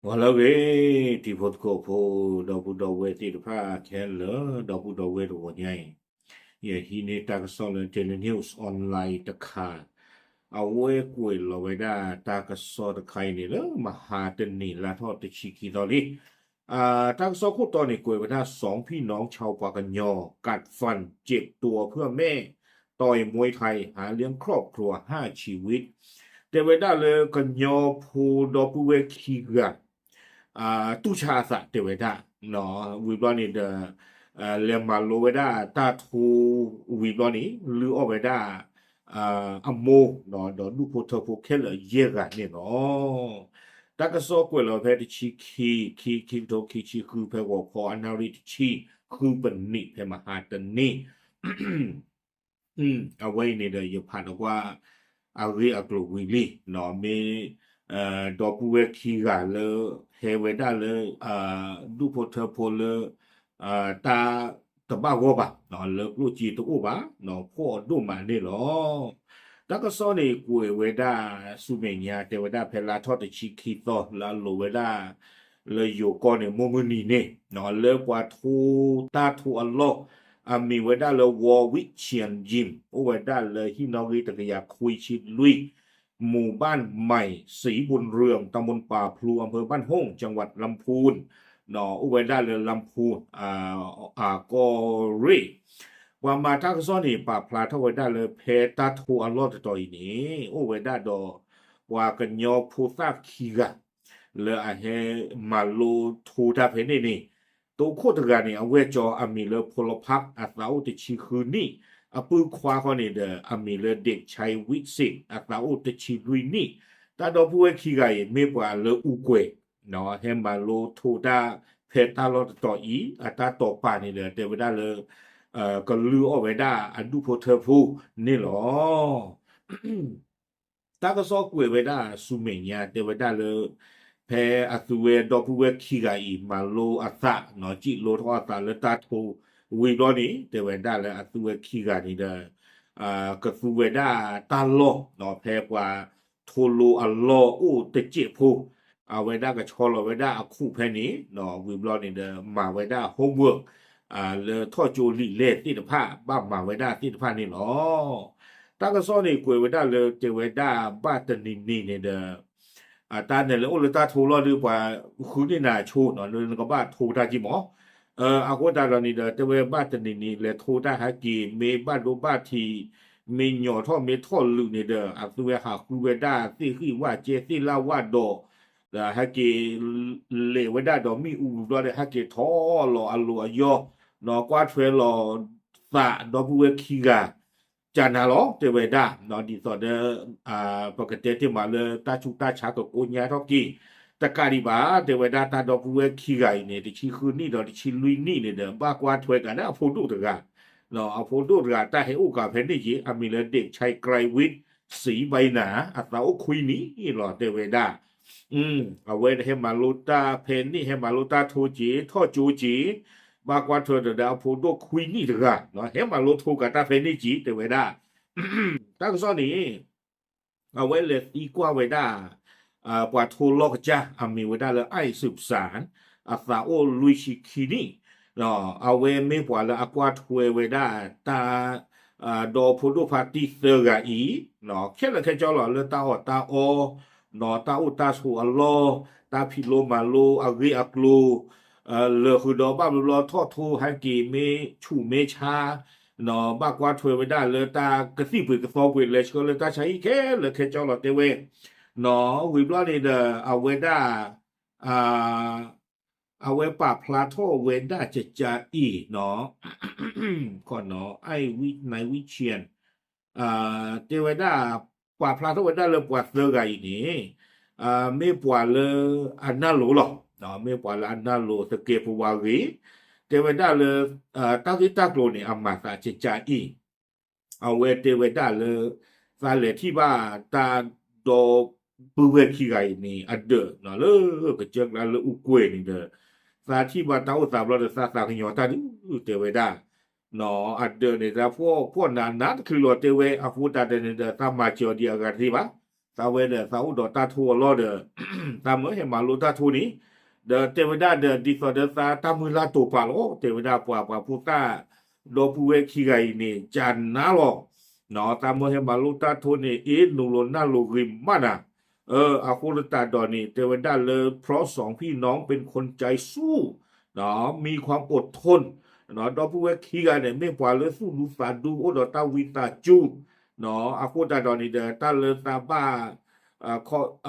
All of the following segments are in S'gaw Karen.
ဂီၤလၢအဂ့ၤ တံၤဖိသကိးဖိ ဒီပုၢ်ဒီဝဲၢ်သ့ၣ်တဖၣ်ခဲလၢာ် ဒီပုၢ်ဒီဝဲၢ်တဂီၤညါအံၤ ယဟံးန့ၢ်တၢ်ကစီၣ်လၢ Daily News Online တခါ အဝဲကွဲးလီၤဝဲဒၣ်တၢ်ကစီၣ်တခါအံၤန့ၣ်လၢမဟါတနံၤ လါထီၣ်တဆံခံသီလံ. တၢ်ကစီၣ်ခိၣ်တီန့ၣ် ကွဲးဝဲဒၣ် สองพี่น้องชาวปากกยอ กัดฟันเจ็บตัวเพื่อแม่ ต่อยมวยไทยหาเลี้ยงครอบครัวห้าชีวิต တဲဝဲဒၣ်လၢကညီဖိဒီပုၢ်ဝဲၢ်ခံဂၤ တူၢ်ဆါအသးတဲဝဲဒၣ် ဝံၤဘျီန့ၣ်ဒီး လဲၤမၤလိဝဲဒၣ်တၢ်ထိ ဝံၤဘျီန့ၣ် လုၢ်အီၣ်ဝဲဒၣ် အမိၢ် ဒီးဒူၣ်ဖိထၢဖိခဲလၢာ်ယဲၢ်ဂၤန့ၣ်လီၤ. တၢ်ကစီၣ်ကွဲးလီၤဖဲတဆံခံ ခံ ခံကထိခံဆံဃု ဖဲဂီၤခီအနၣ်ရံၣ်တဆံဃုပနံး ဖဲမဟါတနံၤ အဝဲအံၤန့ၣ်ဒီး ယဖးဒီးကွၢ်အဂ့ၢ်အကျိၤဝံၤလံ မ့ၢ် ဒီပုၢ်ဝဲၢ်ခံဂၤလၢ ဟဲဝဲဒၣ်လၢ ဒူၣ်ဖိထၢဖိလၢ တၢ်တဘၣ်ဂီၢ်ဘၣ် လၢကျိၣ်စ့တအိၣ်ဘၣ် ဖှီၣ်အဒိၣ်မးန့ၣ်လီၤ. တၢ်ကစီၣ်န့ၣ်ကွဲးဝဲဒၣ်ဆူမဲာ်ညါ တဲဝဲဒၣ်ဖဲလါထီၣ်တဆံခံသီ လၢအလိၤဝဲဒၣ် လၢယိၤကီၢ်န့ၣ် မုၢ်မုၢ်နံၤန့ၣ် လၢပှၤထိတၢ်ထိအလီၢ် အမံၤဝဲဒၣ်လၢ ဝီဝံၣ်ဆံယံၣ် အိၣ်ဝဲဒၣ်လၢဟံၣ်နီၣ်ဂံၢ်တကယၤခွံဆံလွံၢ် မူၤဘၣ်မၢၣ် စံးဘိၣ်ရၢၣ် တၢ်မူၣ်ပာ်ဖလူ အဖၢဘၣ်ဟုၣ် ကၠၣ်ဝးလမ်းဖူၣ် အိၣ်ဝဲဒၣ်လၢလမ်းဖူၣ် အကီၢ်ရ့ၣ် ပှၤမၤတၢ်ကစီၣ်န့ၣ် ပာ်ဖျါထီၣ်ဝဲဒၣ်လၢဖဲတၢ်ထိအလီၢ်တတီၤအံၤန့ၣ် အိၣ်ဝဲဒၣ်ဒီး ပှၤကညီဖိသၣ်ခံဂၤ လၢအဟဲမၤလိထိတၢ်ဖဲန့ၣ်န့ၣ် တိခိၣ်တဂၤန့ၣ် အဝဲၢ်ကၠီအမံၤလၢဖိလဖး အသးအိၣ်တဆံဃုနံၣ် အပုၢ်ခွါဃီန့ၣ်ဒီး အမံၤလၢ ဒ့ၣ်ဆဲးဝံၣ်စ့ၣ် အသးအိၣ်တဆံလွံၢ်နံၣ် တၢ်ဒီပုၢ်ဝဲၢ်ခံဂၤအံၤ မ့ၢ်ပှၤလၢအူကွဲၤ ဟဲမၤလိထိတၢ်ဖဲတၢ်လီၢ်တတီၤအံၤ အတၢ်တိာ်ပာ်န့ၣ်ဒီး တဲဝဲဒၣ်လၢ ကလုၢ်အီၣ်ဝဲဒၣ်အဒူၣ်ဖိထၢဖိန့ၣ်လီၤ. တၢ်ကစီၣ်ကွဲးဝဲဒၣ်ဆူမဲာ်ညါ တဲဝဲဒၣ်လၢ ဖဲအသုဝဲဒီပုၢ်ဝဲၢ်ခံဂၤအံၤ မၤလိအသး စံၣ်လိထီၣ်အသးလၢတၢ်ထိဝံၤဘျီန့ၣ် တဲဝဲဒၣ်လၢအသုဝဲခံဂၤန့ၣ်ဒီး ကသူဝဲဒၣ်တၢ်လီၢ် ဖဲပှၤထိလိအလီၢ်အိၣ်တစဲးဖိ အဝဲဒၣ်ကဆီလီၤဝဲဒၣ်အခိၣ်ဖဲန့ၣ် ဝံၤဘျီန့ၣ်ဒီး မၤဝဲဒၣ် homework လၢထီၣ်ကၠိလံာ်လဲၢ်သ့ၣ်တဖၣ် ဘၣ်မၤဝဲဒၣ်သ့ၣ်တဖၣ်န့ၣ်လီၤ. တၢ်ကစီၣ်န့ၣ်ကွဲးဝဲဒၣ်လၢတဲဝဲဒၣ်ဘၣ်တနံၤနံၤန့ၣ်ဒီး တၢ်နဲၣ်လၢအိၣ်လၢတၢ်ထိလီၢ်ဒီး ပှၤဃုန့ၢ်နၤဆိနီၤ လၢနကဘၣ်ထိတၢ်က့မး အဃိသတးဒီးန့ၣ်ဒီး တဲဝဲဘၣ်တနံၤနံၤလဲၤထိတၢ်ဟဲက့ၤ မ့ၢ်ဘၣ်ဒိဘၣ်ထံး မ့ၢ်ညီၣ်ထီၣ်မ့ၢ်ထီၣ်လုာ်န့ၣ်ဒီး အသုဝဲဟးဃုဝဲဒၣ်သ့ၣ်ဃံၣ်ဝၣ်ကဲသ့ၣ်လၣ်ဝၣ်ဒီး ဒီးဟဲက့ၤ လဲၤဝဲဒၣ်ဒီးမ့ၣ်အူဘျီဒီး ဟဲက့ၤထီၣ်လီၤအလိၤအယီၢ် ဒီးကွၢ်ထွဲလီၤသးဒီပုၢ်ဝဲၢ်ခံဂၤ ကနၤလီၤ တဲဝဲဒၣ် ဒ်သိးဒီး ပကတဲတ့ၢ်မးလၢတၢ်ဆူးတၢ်ဆါကကိညါထီၣ်က့ၤ တကးဒံးဘၣ် တဲဝဲဒၣ်တၢ်ဒီပုၢ်ဝဲၢ်ခံဂၤအံၤန့ၣ် တဆံဃုနံၣ်ဒီးတဆံလွံၢ်နံၣ်န့ၣ်ဒီး ဘၣ်ကွၢ်ထွဲကးဒၣ်အဖိဒိၣ်တဂၤ အဖိဒိၣ်တဂၤတၢ်ဟဲအိၣ်ကးဖဲန့ၣ်က့ အမံၤလၢ ဒ့ၣ်ဆဲး ကြိုက်ဝံၣ် စံးဘၣ်နၤ အသးအိၣ်ခွံနံၣ်လီၤ တဲဝဲဒၣ် အဝဲဟဲမၤလိတၢ်ဖဲန့ၣ် ဟဲမၤလိတၢ်ထိက့ၤ ထီၣ်ကၠိက့ၤ ဘၣ်ကွၢ်ထွဲဒီးအဖိဒိၣ်ခွံနံၣ်တဂၤ ဟဲမၤလိထိကးတၢ်ဖဲန့ၣ်က့ တဲဝဲဒၣ် တၢ်ကစီၣ်န့ၣ် အဝဲလဲၤသံကွၢ်ဝဲဒၣ် ပှၤထိလီၢ်ကစၢ် အမံၤဝဲဒၣ်လၢ အိၣ်စူးစၢ် အသးအိၣ်လွံၢ်ဆံခံနံၣ် အဝဲမ့ၢ်ပှၤလၢအကွၢ်ထွဲဝဲဒၣ်တၢ် ဒီးဖိဒိၣ်ဖါတံၢ်သၢဂၤအံၤ ခဲလၢာ်ခဲဆ့လီၤ လၢတၢ်အီၣ်တၢ်အီ တၢ်အိၣ်တၢ်ဆိးအလီၢ် တၢ်ဖံးလိမၤလိအဂ့ၢ်အကျိၤ လၢာ်ဃုာ်ဒီးဘၣ်ဘျီဘျီထီၣ်ထိဟဲက့ၤမ့ၢ်ဆူးမ့ၢ်ဆါ ဘၣ်ကွၢ်ထွဲဝဲဒၣ်လၢတၢ်ကသံၣ်ပှ့ၤကသီပှ့ၤ လဲၤဆှၢလၢတၢ်ဆါဟံၣ်ခဲလၢာ်ခဲဆ့လီၤ တဲဝဲ ဝံၤဘျီန့ၣ်ဒီး အဝဲဒၣ် အဝဲပာ်ဖျါထီၣ်ဝဲဒၣ်ကကးအံၤ ခီနီၤ အိၣ်ဝံၣ်ဆံ တဲဝဲဒၣ် ပာ်ဖျါထီၣ်ဝဲဒၣ်လၢပှၤသၢဂၤအံၤန့ၣ် မ့ၢ်ပှၤလၢအနၢ်လိၤလီၤ မ့ၢ်ပှၤလၢအနၢ်လိၤသကဲးပဝးဂ့ၤ တဲဝဲဒၣ်လၢ တၢ်ဂ့ၢ်တၢ်ကျိၤန့ၣ် အမၤသးကကးအံၤ အဝဲတဲဝဲဒၣ်လၢ သးလဲၤထံၣ်ဘၣ်တၢ်ဒီပုၢ်ဝဲၢ်ခံဂၤအံၤန့ၣ် အဒၢးလၢကစၢၢ်ကျါလၢအူကွဲၤန့ၣ်ဒီး သးထံၣ်ဘၣ်တၢ်အိၣ်သးဘျီဒီး သးသးကညီၤတၢ်ဒုး တဲဝဲဒၣ် အဒၢးန့ၣ် သးဖှီၣ်ဖှီၣ်နးနးတချုးလီၤ တဲဝဲ အဃိသတးဒီးန့ၣ်ဒီး သးမၤစၢၤအီၤဒံးအဂၤတသ့ဘၣ် သးဝဲဒီးသးအိၣ်ဒီးတၢ်ထိအလီၢ်ဒီး သးမၢဟဲမၤလိတၢ်ထိန့ၣ် ဒီးတဲဝဲဒၣ်ဒီး ဒ်သိးဒီးသးတၢ်မုၢ်လၢ်တိာ်ပာ်လီၤ တဲဝဲဒၣ်ပှၤ ပှၤဖိသၣ် ဒီပုၢ်ဝဲၢ်ခံဂၤအံၤန့ၣ် ကနါလီၤ. သးမၢဟဲမၤလိတၢ်ထိန့ၣ် အ့ နုာ်လီၤနၢ်လီၤဂ့ၤမးနၤ အဃိသတးဒီးန့ၣ် တဲဝဲဒၣ်လၢ เพราะสองพี่น้องเป็นคนใจสู้ มีความอดทน ဒီပုၢ်ဝဲၢ်ခံဂၤန့ၣ် မ့ၢ်ပှၤလၢသူၣ်ဒူသးဒူ အိၣ်ဒီးတၢ်ဝံသးစူၤ အဃိသတးဒီးန့ၣ်ဒီး တၢ်လၢသးဘၣ်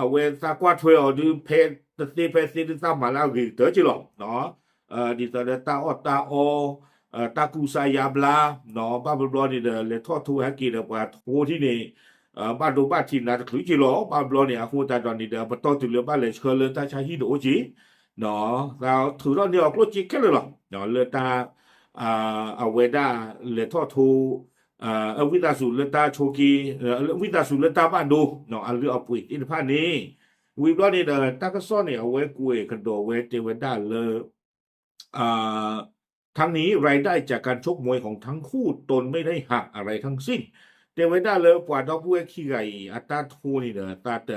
အဝဲသးကွၢ်ထွဲအီၤဒုး ဖဲတသ့ဖဲသ့ဒုး သးမၤလၢအဂ့ၤကတၢၢ်က့လီၤ. ဒ်သိးဒီးတၢ်အီၣ်တၢ်အီ တၢ်ကူစါယါဘျါ ဘၣ်ဘျီဘျီန့ၣ်ဒီး လဲၤထီၣ်ထိဟဲက့ၤဒီးပှၤထိထံၣ်န့ၣ် ဘၣ်ဒိဘၣ်ထံးနၤတချုးက့လီၤ. ဘၣ်ဘျီန့ၣ် အဃိသတးဒီးန့ၣ်ဒီး ပတီၢ်တုၤလၢဘၣ်လဲၤဆှၢလၢတၢ်ဆါဟံၣ်တအိၣ်က့ သးထုးထီၣ်န့ၢ်အီၤကျိၣ်စ့ခဲလၢာ်လီၤ. လၢတၢ် အဝဲဒၣ်လဲၤထီၣ်ထိ ဝံသးစူၤလၢတၢ်ဆိးက့ ဝံသးစူၤလၢတၢ်ဘၣ်ဒိ အလုၢ်အပှ့ၤသ့ၣ်တဖၣ်န့ၣ် ဝံၤဘျီန့ၣ်ဒီး တၢ်ကစီၣ်န့ၣ် အဝဲကွဲးကဒီးဝဲတဲဝဲဒၣ်လၢ ทั้งนี้รายได้จากการชกมวยของทั้งคู่ตนไม่ได้หักอะไรทั้งสิ้น တဲဝဲဒၣ်လၢပှၤဒီပုၢ်ဝဲၢ်ခံဂၤအံၤ အတၢ်ထိန့ၣ်ဒီး သးတ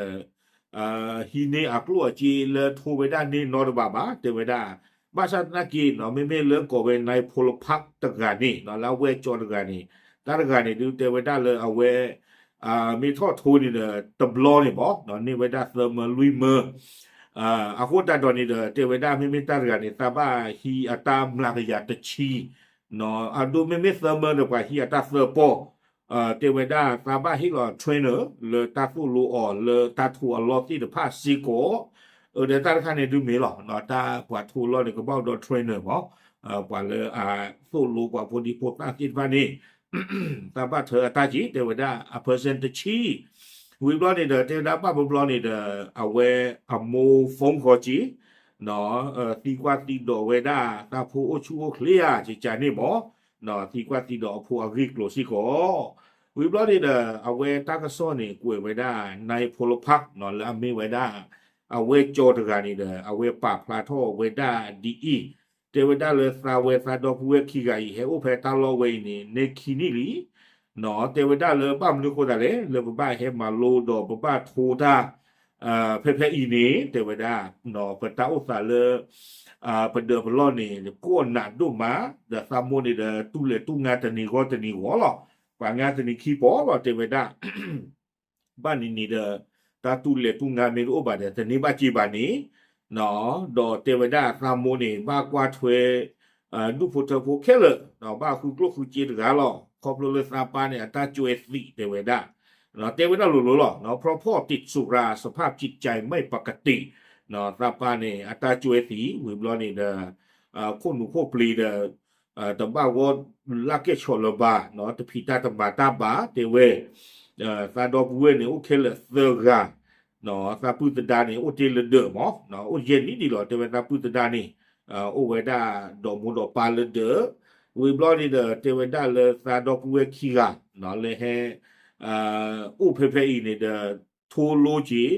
ဟံးန့ၢ်အကျိၣ်အစ့လၢထိဝဲဒၣ်န့ၣ် နီတဘၣ်ဘၣ် တဲဝဲဒၣ်. ဘၣ်ဆၣ်သနာ်က့ မ့မ့ၢ်လၢကိးဝဲ နၢ်ဖိလဖး တဂၤန့ၣ် လၢအဝဲၢ်ကၠီတဂၤန့ၣ် တၢ်တဂၤန့ၣ်ဒုး တဲဝဲဒၣ်လၢအဝဲ မ့ၢ်ထီၣ်ထိန့ၣ်ဒီး တဘျီန့ၣ်ဘၣ် န့ၢ်ဝဲဒၣ်သၢမၢလွံၢ်မၢ အဃိသတးဒီးန့ၣ်ဒီး တဲဝဲဒၣ် မ့မ့ၢ်တၢ်တဂၤန့ၣ် သးဘၣ်ဟံးအတၢ်မျးကယၤတဆံ အဒိမ့မ့ၢ်သၢမၢဒီး ပှၤဟံးအတၢ်သၢပီၢ် တဲဝဲဒၣ် သးဘၣ်ဟ့ၣ်လီၤ trainer လၢတၢ်သိၣ်လိအီၤလၢတၢ်ထိအလီၢ်သ့ၣ်တဖၣ်စ့ၢ်ကီး ဒီးတၢ်တခါန့ၣ်ဒုးမ့ၢ်လီၤ တၢ်ပှၤထိအလီၢ်န့ၣ် ကဘၣ်အိၣ်ဒီး trainer မး ပှၤလၢအသိၣ်လိပှၤဖိဒံဖိသၣ်သ့ၣ်တဖၣ်န့ၣ် သးဘၣ်ထၢအတၢ်က့ တဲဝဲဒၣ် အ percent တဆံ ဝံၤဘျီန့ၣ်ဒီး တဲဝဲဒၣ်ဘၣ်ဘျီဘျီန့ၣ်ဒီး အဝဲအမိၢ် phone ဃီက့ သံကွၢ်သံဒိးဝဲဒၣ် သးဖိအိၣ်ဆူၣ်အိၣ်ချ့ဧါ ကကန့ၣ်မး သံကွၢ်သံဒိးအဖိအဂ့ၢ်ကျိၤစ့ၢ်ကီး ဝံၤဘျီန့ၣ်ဒီး အဝဲတၢ်ကစီၣ်န့ၣ် ကွဲးဝဲဒၣ် နၢ်ဖိလဖး လၢအမ့ၢ်ဝဲဒၣ် အဝဲၢ်ကၠီတဂၤန့ၣ်ဒီး အဝဲပာ်ဖျါထီၣ်ဝဲဒၣ်ဒ်အံၤ တဲဝဲဒၣ်လၢသးဝဲသးဒီပုၢ်ဝဲၢ်ခံဂၤအံၤ ဟဲအိၣ်ဖဲတၢ်လီၢ်ဝဲအံၤန့ၣ် န့ၢ်ခံနံၣ်လံ တဲဝဲဒၣ်လၢဘၣ်မနုၤဃိသးလဲၣ် လၢပဘၣ်ဟဲမၤလိဒီးပဘၣ်ထိတၢ် ဖဲဖဲအံၤန့ၣ် တဲဝဲဒၣ် ပတၢ်အိၣ်သးလၢ ပဒၢးပလီၢ်န့ၣ် ကိးနးဒိၣ်မး ဒီးသးမိၢ်န့ၣ်ဒီး တူၢ်လဲၤတူၢ်ငါတနံၤဂီၢ်တနံၤဂီၢ်လီၤ. ပှၤငါတနံၤခံပီၢ်လီၤ တဲဝဲဒၣ် ဘၣ်နံၤနံၤဒီး တၢ်တူၢ်လဲၤတူၢ်ငါမ့ၢ်တအိၣ်ဘၣ်ဒီး တန့ၢ်ဘၣ်က့ဘၣ်န့ၣ် ဒီးတဲဝဲဒၣ်သးမိၢ်န့ၣ် ဘၣ်ကွၢ်ထွဲ ဒူၣ်ဖိထၢဖိခဲလၢာ် ဘၣ်ဃုကျိၣ်ဃုစ့တဂၤလီၤ. ခီဖျိလၢသးပၢ်န့ၣ် အတၢ်ကွဲသံးတဲဝဲဒၣ် တဲဝဲဒၣ်လိၤလိၤလီၤ เพราะพ่อติดสุราสภาพจิตใจไม่ปกติ သးပၢ်န့ၣ် အတၢ်ကွဲသံး ဝံၤဘျီန့ၣ်ဒီး ခိၣ်နူာ်ခိၣ်ပျံၤဒီး တဘၣ်ဂီၢ်လၢကဲၣ်ဆိးလၢၤဘၣ် တဖံးတၢ်တမၤတၢ်ဘၣ် တဲဝဲ သးဒီပုၢ်ဝဲၢ်န့ၣ် အိၣ်ခဲလၢာ်သၢဂၤ သးပုၢ်သဒါန့ၣ် အိၣ်တ့ၢ်လၢဒၢးမး အိၣ်ယဲၢ်နံၣ်ဒံးလီၤ တဲဝဲသးပုၢ်သဒါန့ၣ် အိၣ်ဝဲဒၣ်ဒီးမိၢ်ဒီးပၢ်လၢဒၢး ဝံၤဘျီန့ၣ်ဒီး တဲဝဲဒၣ်လၢသးဒီပုၢ်ဝဲၢ်ခံဂၤ လၢဟဲ အိၣ်ဖဲဖဲအံၤန့ၣ်ဒီး ထိလိက့ၤ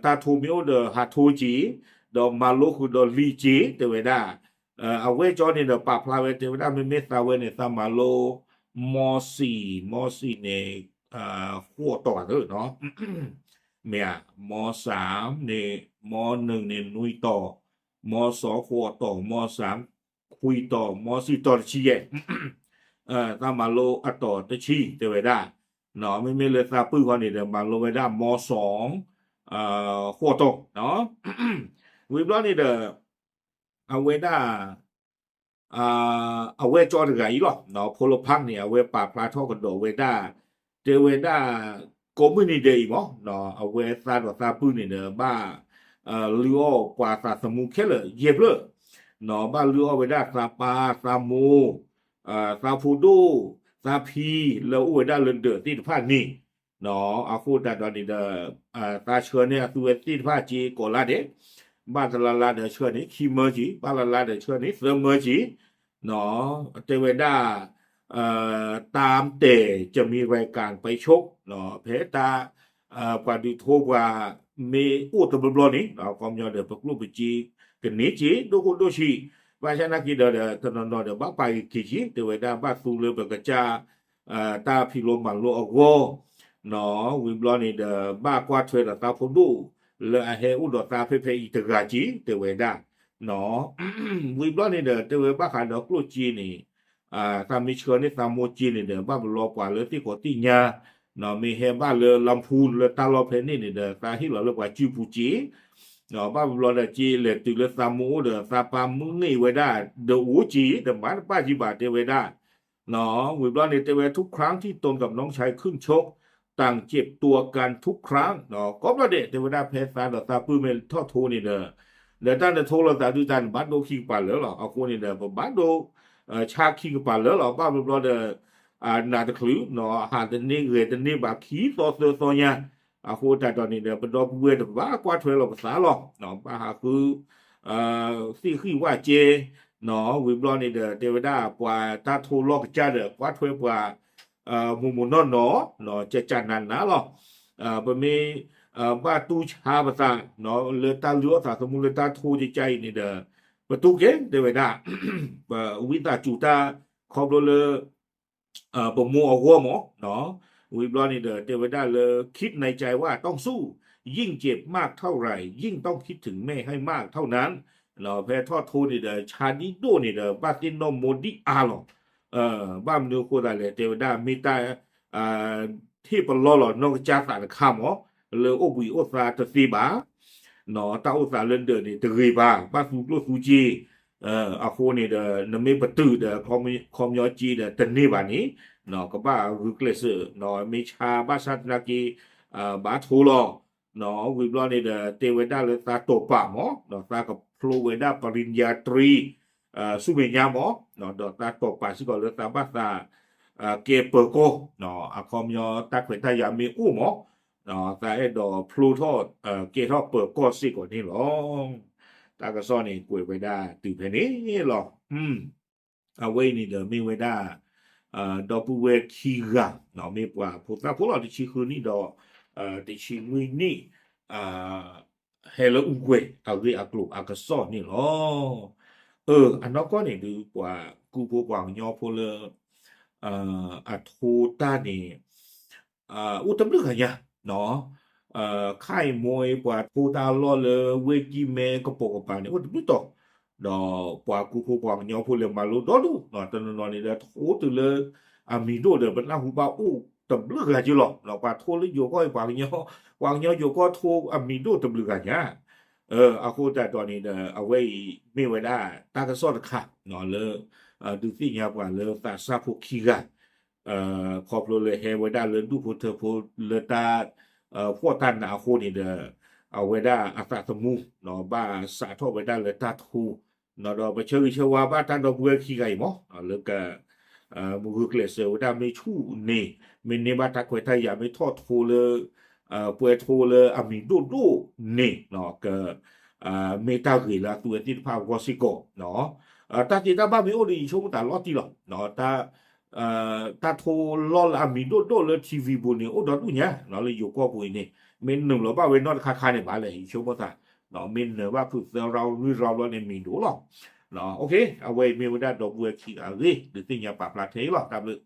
တၢ်ထိမ့ၢ်အိၣ်ဒီးဟးထိက့ၤ ဒီးမၤလိဃုာ်ဒီးလံာ်က့ၤ တဲဝဲဒၣ် အဝဲၢ်ကၠီန့ၣ်ဒီးပာ်ဖျါဝဲ တဲဝဲဒၣ် မ့မ့ၢ်သးဝဲန့ၣ် သးမၤလိ မီစံး မီစံးန့ၣ် ဃိးတီၤသၢ မ့ၢ်ဧါ မီစၢ်န့ၣ် မီနုၣ်န့ၣ် နွံတီၤ မီစီၤဃိးတီၤ မီစၢ် ခွံတီၤ မီစံးတီၤတဆံယဲၢ် သးမၤလိအတီၤတဆံ တဲဝဲဒၣ် မ့မ့ၢ်လၢသးပုၢ်ဃီန့ၣ်ဒီး မၤလိဝဲဒၣ် မီစီၤ ဃိးတီၤ ဝံၤဘျီန့ၣ်ဒီး အဝဲဒၣ် အဝဲၢ်ကၠီတဂၤအံၤလီၤ ဖိလဖးန့ၣ် အဝဲပာ်ဖျါထီၣ်ကဒီးဝဲဒၣ် တဲဝဲဒၣ် ကိးမုၢ်နံၤဒဲးအံၤမး အဝဲသးဒီးသးပုၢ်န့ၣ်ဒီး ဘၣ်လုၢ်အီၣ်ပှၤသးသမူခဲလၢာ်ယဲၢ်ဖျၢၣ် ဘၣ်လုၢ်အီၣ်ဝဲဒၣ်သးပၢ်သးမိၢ် သးဖိဒိၣ် သးဖံ လၢအိၣ်ဝဲဒၣ်လၢဒၢးသ့ၣ်တဖၣ်န့ၣ် အဃိသတးဒီးန့ၣ်ဒီး သးဆှၢန့ၢ်အသုဝဲသ့ၣ်တဖၣ်က့ၤကိးလါဒဲး ဘၣ်တလါလါဒီးဆှၢန့ၢ်ခံမၢက့ၤ ဘၣ်လါလါဒီးဆှၢန့ၢ်သၢမၢက့ၤ တဲဝဲဒၣ် ตามแต่จะมีรายการไปชก ဖဲတၢ် ပှၤဒုးထိပှၤမ့ၢ်အိၣ်တဘျီဘျီန့ၣ် ခီပညီဒီးပကျိၣ်ပစ့ကန့ၢ်က့ၤ ဒိၣ်ခိၣ်ဒိၣ်ဆံး ဘၣ်ဆၣ်နာ်က့ဒီး တနီၤနီၤဒီးဘၣ်ပာ်ဂ့ၤက့ၤက့ၤ တဲဝဲဒၣ်ဘၣ်သူလၢပကစၢ် တၢ်ဖံးလိမၤလိအဂီၢ် နီၣ်, ဝံၤဘျီန့ၣ်ဒီး ဘၣ်ကွၢ်ထွဲဒီးသးဖိဒိၣ် လၢအဟဲအိၣ်ဒီးသးဖဲဖဲအံၤတဂၤက့ၤ တဲဝဲဒၣ်, နီၣ်, ဝံၤဘျီန့ၣ်ဒီး တဲဝဲဘၣ်ဃးဒီးကျိၣ်စ့န့ၣ် သးမ့ၢ်ဆှၢန့ၢ်သးမိၢ်စ့န့ၣ်ဒီး ဘၣ်ပလီပှၤလၢသ့ၣ်ကီးသ့ၣ်ညါ, နီၣ်, မ့ၢ်ဟဲဘၣ်လၢလါဖူလၢတၢ်လီၢ်ဖဲန့ၣ်န့ၣ်ဒီး သးဟ့ၣ်လီၤလၢပှၤစုပူၤစ့ ဘၣ်ဘျီဒီးစ့လဲၤတုၤလၢသးမိၢ်အိၣ်ဒီး သးပၢ်မုၢ်န့ၢ်ဝဲဒၣ် ဒီးအိၣ်က့ၤ ဒီးမၤတဘၣ်ကံဘၣ်တဲဝဲဒၣ်, နီၣ်, ဝံၤဘျီန့ၣ်တဲဝဲ ทุกครั้งที่ตนกับน้องชายขึ้นชก ต่างเจ็บตัวกันทุกครั้ง နီၣ်, ကိးဘျီဒဲး တဲဝဲဒၣ်ဖဲသးဒီးသးပုၢ်မ့ၢ်ထီၣ်ထိန့ၣ်ဒီး ဒီးတၢ်နထိလိာ်သးဒုးတၢ်နဘၣ်ဒိခံကပၤလၢာ်လီၤ. အဃိန့ၣ်ဒီး ပဘၣ်ဒိ ဆါခံကပၤလၢာ်လီၤ. ဘၣ်ဘျီဘျီဒီး နးတချုး နီၣ်, ဟးတန့ၢ်ဂဲၤတန့ၢ်ဘၣ်ခံသီသၢသီညါ, အဃိသတးဒီးန့ၣ်ဒီး ပဒီပုၢ်ဝဲၢ်တကဘၣ်ကွၢ်ထွဲလီၤပသးလီၤ. နီၣ်, ဘၣ်ဟးဃု သ့ၣ်ဃံၣ်ဝၣ်ကဲ, နီၣ်, ဝံၤဘျီန့ၣ်ဒီး တဲဝဲဒၣ်ပှၤတၢ်ထိလီၢ်ကစၢ်ဒီး ကွၢ်ထွဲပှၤ မိၢ်မိၢ်နီၢ်နီၢ် နီၣ်, ကကနးနးလီၤ. ပမ့ၢ် ဘၣ်တူၢ်ဆါပသး နီၣ်, လၢတၢ်လုၢ်အီၣ်သးသမူလၢတၢ်ထိကကါအံၤန့ၣ်ဒီး ပတူၢ်ကဲ တဲဝဲဒၣ် ပဝံသးစူၤတၢ်ခီဖျိလၢ ပမိၢ်အဂီၢ်မး, နီၣ်, ဝံၤဘျီန့ၣ်ဒီး တဲဝဲဒၣ်လၢ คิดในใจว่าต้องสู้ ยิ่งเจ็บมากเท่าไหร่ ยิ่งต้องคิดถึงแม่ให้มากเท่านั้น နီၣ်, ဖဲထီၣ်ထိန့ၣ်ဒီး ဆါဒ်ဒိၣ်န့ၣ်ဒီး ဘၣ်သ့ၣ်နီၣ်မိၢ်ဒ်အါလီၤ. ဘၣ်မနုၤအဃိသတးလဲၣ် တဲဝဲဒၣ် မ့ၢ်တၢ် ဟ့ၣ်ပလီၢ်လီၤနီၢ်ကစၢ်သးတခါမး, လၢအိၣ်ဘှံးအိၣ်သါတသ့ဘၣ်, နီၣ်, တၢ်အိၣ်သးလၢဒၢးန့ၣ်တဂ့ၤဘၣ်, ဘၣ်သူကျိၣ်သူစ့, အဃိန့ၣ်ဒီး နမ့ၢ်ပတုာ်ဒီး ခီပညီစ့ဒီးတန့ၢ်ဘၣ်န့ၣ်, နီၣ်, ကဘၣ်ဂုာ်ကျဲးစၢး, နီၣ်, မ့ၢ်ဆါဘၣ်ဆၣ်သနာ်က့ ဘၣ်ထိလီၤ. နီၣ်, ဝံၤဘျီန့ၣ်ဒီး တဲဝဲဒၣ်လၢသးတီၢ်ပာ်မး, နီၣ်, သးကဖျိဝဲဒၣ် ပရံယါတြံ ဆူမဲာ်ညါမး, နီၣ်, ဒီးသးတီၢ်ပာ်စ့ၢ်ကီးလၢသးဘၣ်သး ကဲပၢၤကီၢ်, နီၣ်, အခီပညီတၢ်ခွဲးတၢ်ယာ်မ့ၢ်အိၣ်မး, နီၣ်, သးအဲၣ်ဒိးဖျိထီၣ် ကဲထီၣ်ပၢၤကီၢ်စ့ၢ်ကီးန့ၣ်လီၤ. တၢ်ကစီၣ်န့ၣ်ကွဲးဝဲဒၣ်တုၤဖဲန့ၣ်လီၤ. အဝဲအံၤန့ၣ်ဒီးမ့ၢ်ဝဲဒၣ် ဒီပုၢ်ဝဲၢ်ခံဂၤ, နီၣ်, မ့ၢ်ပှၤဖိသၣ်ဖိလီၤ တဆံဃုနံၣ်ဒီး တဆံနွံနံၣ် ဟဲလၢအူကွဲၤအဂ့ၢ်အကျိၤအကစီၣ်န့ၣ်လီၤ. အနီၢ်ကီၢ်န့ၣ်ဒုး ပှၤကူဖိပှၤကညီဖိလၢ အထိတၢ်န့ၣ် အိၣ်တဘျုးဂၤညါ, နီၣ်, ခါအံၤမိၢ်အံၤ ပှၤထိတၢ်လီၢ်လၢဝ့ၢ်ကံၢ်မဲကပိာ်ကပၤန့ၣ် အိၣ်တဘျုးတီၤ, ဒီးပှၤကူဖိပှၤကညီဖိလဲၤမၤလိဒီဒူၣ်, နီၣ်, တနီၤနီၤန့ၣ်ဒီး ထိတုၤလၢအမံၤဒိၣ်ဒီး ပနၢ်ဟူဘၣ်အိၣ်တဘျုးဂၤက့လီၤ. နီၣ်, ပှၤထိလၢယိၤကီၢ်အံၤ ပှၤကညီယိၤကီၢ်ထိအမံၤဒိၣ်တဘျုးဂၤညါ, အဃိသတးဒီးန့ၣ်ဒီး အဝဲအံၤမ့ၢ်ဝဲဒၣ်တၢ်ကစီၣ်တခါ, နီၣ်, လၢ ဒုးသ့ၣ်ညါပှၤလၢသးစၢ်ဖိခံဂၤ ခီဖျိလၢဟဲဝဲဒၣ်လၢဒူၣ်ဖိထၢဖိလၢတၢ် ဖှီၣ်တၢ်နးအဃိန့ၣ်ဒီး အဝဲဒၣ်အသးသမူ နီၣ်, ဘၣ်စးထီၣ်ဝဲဒၣ်လၢတၢ်ထိ, နီၣ်, ဒီးပဆၢဂ့ၤဆၢဝါဘၣ်တၢ်ဒီပုၢ်ဝဲၢ်ခံဂၤအံၤမး, နီၣ်, လၢက မ့ၢ်ဂုာ်ကျဲးစၢးဝဲဒၣ်မ့ၢ်ဆူၣ်န့ၣ်, မ့ၢ်န့ၢ်ဘၣ်တၢ်ခွဲးတၢ်ယာ် မ့ၢ်ထီၣ်ထိလၢ ပှဲၤထိလၢအမံၤဒိၣ်ဒိၣ်န့ၣ်, နီၣ်, က မ့ၢ်တၢ်ဂ့ၤလၢအသုဝဲသ့ၣ်တဖၣ်အဂီၢ်စ့ၢ်ကီး, နီၣ်, တၢ်သ့တၢ်ဘၣ်မ့ၢ်အိၣ်ဒီး ယဆိကမိၣ်သးလီၤတံၢ်လီၤ, နီၣ်, တၢ်ထိလီၢ်လၢအမံၤဒိၣ်ဒိၣ်လၢ ထံဝံၤပူၤန့ၣ် အိၣ်ဒီဒူၣ်ညါ, နီၣ်, လၢယိၤကီၢ်ပူၤအံၤန့ၣ် မ့ၢ်နုာ်လီၤဘၣ်ဝဲနီၢ်တခါခါန့ၣ်ဘၣ်လဲၣ် ယဆိကမိၣ်သး, နီၣ်, မ့ၢ်နုာ်ဘၣ်ဖုးသၢရီလွံၢ်ရီဘျီန့ၣ်မံၤဒိၣ်လီၤ. အဝဲအံၤမ့ၢ်ဝဲဒၣ် ဒီပုၢ်ဝဲၢ်ခံဂၤအဂ့ၢ် ဒုးသ့ၣ်ညါပာ်ဖျါထဲအံၤလီၤ. တၢ်ဘျုး